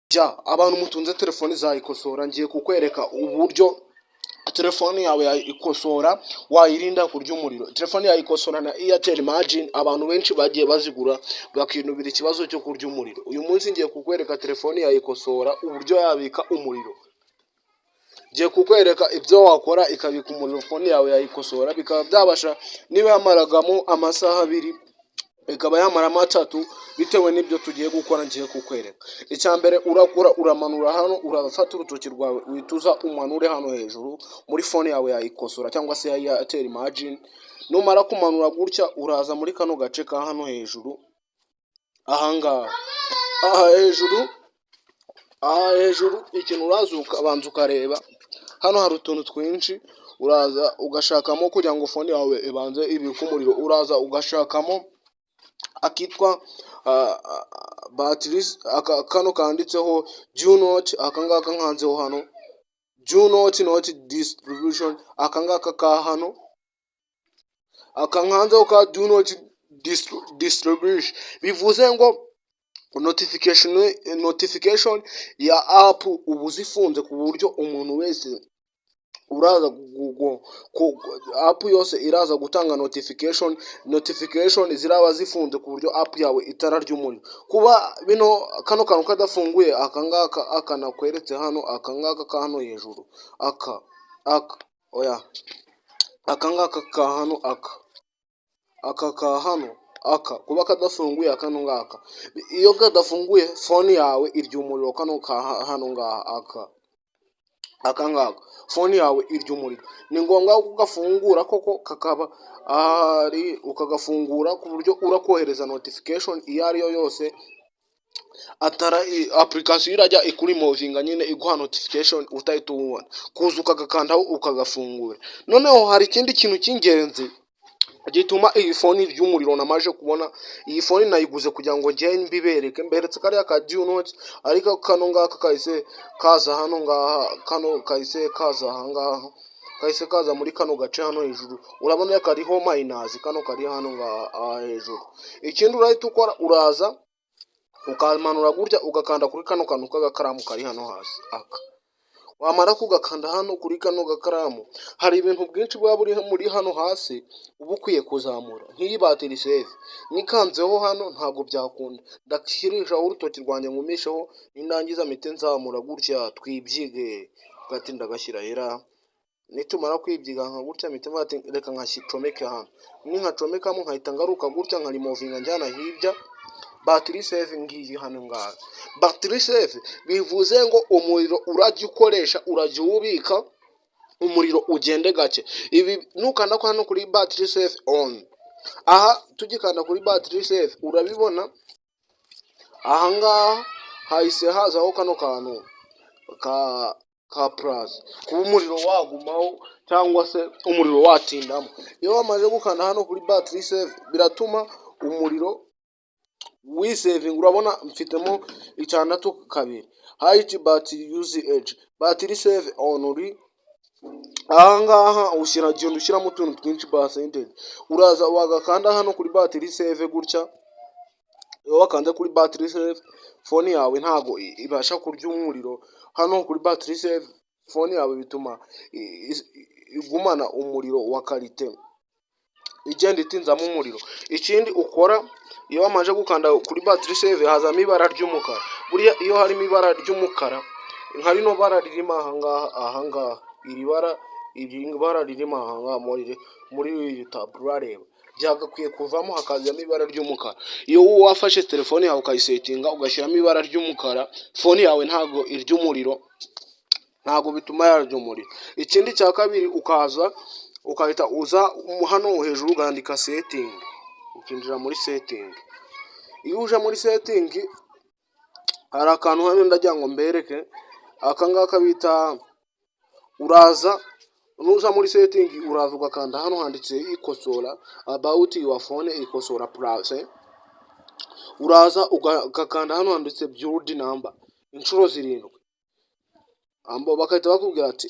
Jya abantu mutunze telefoni zayikosora, ngiye kukwereka uburyo telefoni yawe yayikosora, wayirinda kurya umuriro. Telefoni yayikosora na Airtel Imagine, abantu benshi bagiye bazigura bakinubira ikibazo cyo kurya umuriro. Uyu munsi ngiye kukwereka telefoni yayikosora, uburyo yabika umuriro. Ngiye kukwereka ibyo wakora ikabika umuriro, phone yawe yayikosora, bikaba byabasha niba yamaragamo amasaha 2 ikaba yamaramo 3, bitewe n'ibyo tugiye gukora ngiye kukwereka. Icya mbere urakora, uramanura hano, urafata urutoki rwawe uhita umanure hano hejuru muri phone yawe yayikosora cyangwa se ya Airtel Imagine. Numara kumanura gutya, uraza muri kano gace ka hano hejuru, ahangaha, aha hejuru, aha hejuru. Ikintu uraza ukabanza ukareba hano, hari utuntu twinshi, uraza ugashakamo kugira ngo phone yawe ibanze ibike umuriro. Uraza ugashakamo akitwa battery, kano kanditseho "do not", aka ngaka nkanzeho hano, "do not distribution", aka ngaka ka hano, aka nkanzeho ka "do not distribution", bivuze ngo notification ya app uba uzifunze, ku buryo umuntu wese uraza, app yose iraza gutanga notification, notification ziraba zifunze, ku buryo app yawe itararya umuriro. Kuba bino kano kantu kadafunguye, aka ngaka, aka nakweretse hano, aka ngaka ka hano hejuru, aka, oya, aka ngaka ka hano, aka ka hano, aka kuba kadafunguye, kano ngaka, iyo kadafunguye phone yawe irya umuriro. Kano ka hano ngaha, aka ngaka, phone yawe irya umuriro. Ni ngombwa ko ugafungura koko, kakaba ahari, ukagafungura ku buryo urakohereza notification iyo ari yo yose, atara application irajya ikurimovinga nyine, iguha notification utahita uwubona, kuza ukagakandaho ukagafungura. Noneho hari ikindi kintu cy'ingenzi gituma iyi phone ry'umuriro namaje kubona. Iyi phone nayiguze kugira ngo njye mbibereke, mberetse kariya ka do not, ariko kano ngaka kahise kaza hano ngaha, kano kahise kaza aha ngaha, kahise kaza muri kano gace hano hejuru. Urabona kariho minus, kano kari hano ngaha, aha hejuru. Ikindi urahita ukora, uraza ukamanura gutya, ugakanda kuri kano kantu k'agakaramu kari hano hasi. Aka wamara kugakanda hano kuri kano gakaramu, hari ibintu byinshi buba buri muri hano hasi uba ukwiye kuzamura, nk'iyi battery save. Nikanzeho hano ntabwo byakunda, ndashyirishaho urutoki rwanjye ngumisheho, nindangiza mpite nzamura gutya, twibyige gati ndagashyira hera. Nitumara kwibyiga nka gutya, mpite mvuga ati reka nkacomeke hano. Ninkacomekamo, nkahita ngaruka gutya, nkarimovinga njyana hirya. Battery save ngiyi hano ngaha. Battery save bivuze ngo umuriro urajya ukoresha urajya uwubika, umuriro ugende gake. Ibi nukanda hano kuri battery save on, aha tugikanda kuri battery save, urabibona aha ngaha hahise hazaho kano kantu ka plus, kuba umuriro wagumaho cyangwa se umuriro watindamo. Iyo wamaze gukanda hano kuri battery save, biratuma umuriro wisevinga. Urabona mfitemo 62. High battery usage, battery save on, uri aha ngaha ushyira, genda ushyiramo utuntu twinshi, percentage. Uraza wagakanda hano kuri battery save gutya. Iyo wakanze kuri battery save, phone yawe ntago ibasha kurya umuriro. Hano kuri battery save, phone yawe bituma igumana umuriro wa qualité, igenda itinzamo umuriro. Ikindi ukora, iyo wamaze gukanda kuri battery save, hazamo ibara ry'umukara. Buriya iyo harimo ibara ry'umukara nka rino bara ririmo ahangaha, ahangaha iri bara ririmo ahangaha muri iyi taburo, urareba byagakwiye kuvamo hakazamo ibara ry'umukara. Iyo wafashe telefone yawe ukayisetinga, ugashyiramo ibara ry'umukara, phone yawe ntabwo irya umuriro, ntabwo bituma yarya umuriro. Ikindi cya kabiri, ukaza ukahita uza hano hejuru, ugandika setting, ukinjira muri setting. Iyo uje muri setting, hari akantu hano ndagira ngo mbereke, aka ngaka bita, uraza nuza muri setting, uraza ugakanda hano handitse ikosora, about your phone, ikosora plus. Uraza ugakanda hano handitse build number inshuro 7. Ambo bagahita bakubwira ati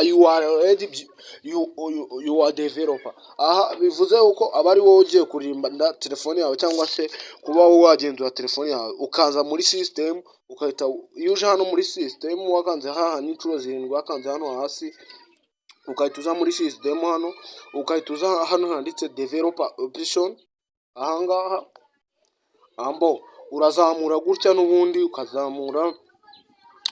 "You are already you are developer." Aha bivuze uko aba ari wowe ugiye kurinda telefone yawe cyangwa se kuba wowe wagenzura telefone yawe. Ukaza muri system, ukahita, iyo uje hano muri system, wakanze haha n'inshuro zirindwi, wakanze hano hasi, ugahita uza muri system hano, ugahita uza hano handitse developer option ahangaha. Ambo urazamura gutya n'ubundi ukazamura.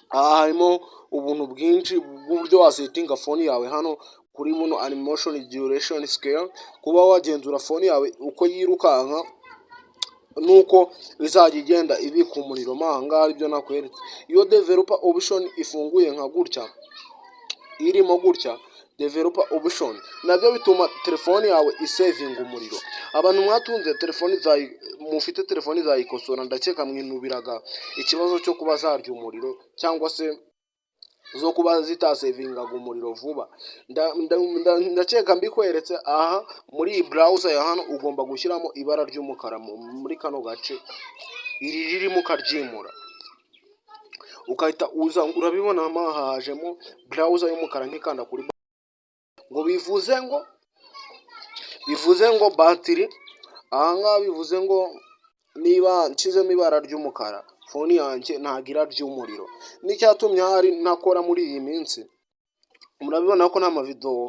Aha harimo ubuntu bwinshi bw'uburyo wasetinga phone yawe. Hano kuri buno animation duration scale, kuba wagenzura phone yawe uko yirukanka nuko izajya igenda ibika umuriro. Mo aha ngaha aribyo nakweretse. Iyo developer option ifunguye nka gutya, irimo gutya developer option, nabyo bituma telefone yawe isevinga umuriro. Abantu mwatunze telefoni za, mufite telefoni za ikosora, ndakeka mwinubiraga ikibazo cyo kuba zarya umuriro cyangwa se zo kuba zitasevingaga umuriro vuba. Ndakeka mbikweretse. Aha muri iyi browser ya hano ugomba gushyiramo ibara ry'umukara muri kano gace, iri ririmo ukaryimura, ukahita uza. Urabibona hajemo browser y'umukara. Nkikanda kuri ngo bivuze ngo batiri ahangaha, bivuze ngo niba nshyizemo ibara ry'umukara, phone yanjye ntabwo irarya umuriro. N'icyatumye hari ntakora muri iyi minsi, murabibona ko nta mavidewo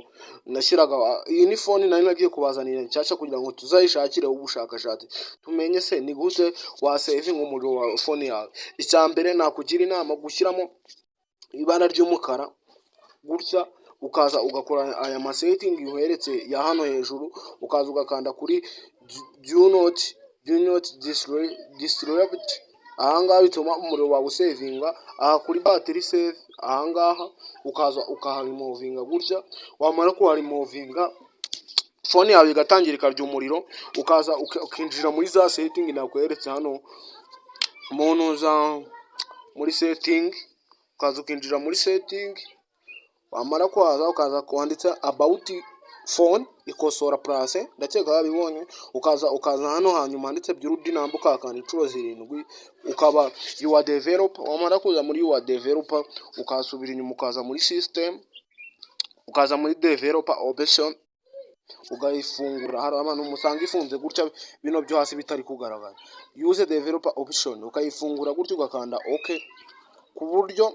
nashyiraga. Iyi ni phone nari nagiye kubazanira nshyashya kugira ngo tuzayishakire ubushakashatsi, tumenye se ni gute wasevinga umuriro wa phone yawe. Icya mbere nakugira inama, gushyiramo ibara ry'umukara gutya, ukaza ugakora aya masetingi nkweretse ya hano hejuru, ukaza ugakanda kuri do not disrupt. Ahangaha bituma umuriro wawe usevinga. Aha kuri battery save, ahangaha ukaza ukaharimovinga gutya. Wamara kuharimovinga, phone yawe igatangira ikarya umuriro, ukaza ukinjira muri za setting nakweretse hano muntu, uza muri setting, ukaza ukinjira muri setting. Wamara kuhaza, ukaza wanditse about phone, ikosora plus, ndakeka wabibonye. Ukaza hano hanyuma handitse build number, ukahakanda inshuro zirindwi, ukaba your developer. Wamara kuza muri your developer, ukasubira inyuma, ukaza muri system, ukaza muri developer option, ukayifungura. Hari abantu musanga ifunze gutya, bino byo hasi bitari kugaragara. Use developer option, ukayifungura gutya, ugakanda OK, ku buryo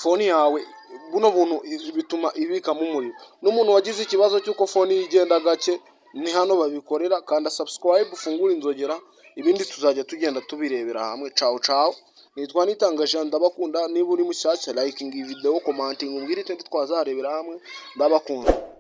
phone yawe, buno buntu bituma ibikamo umuriro. N'umuntu wagize ikibazo cy'uko phone ye igenda gake, ni hano babikorera. Kanda subscribe, ufungure inzogera, ibindi tuzajya tugenda tubirebera hamwe. Cawu cawu, nitwa Nitanga Jean, ndabakunda. Niba uri mushyashya, likinga iyi video, commenting, umbwire icyo twazarebera hamwe. Ndabakunda.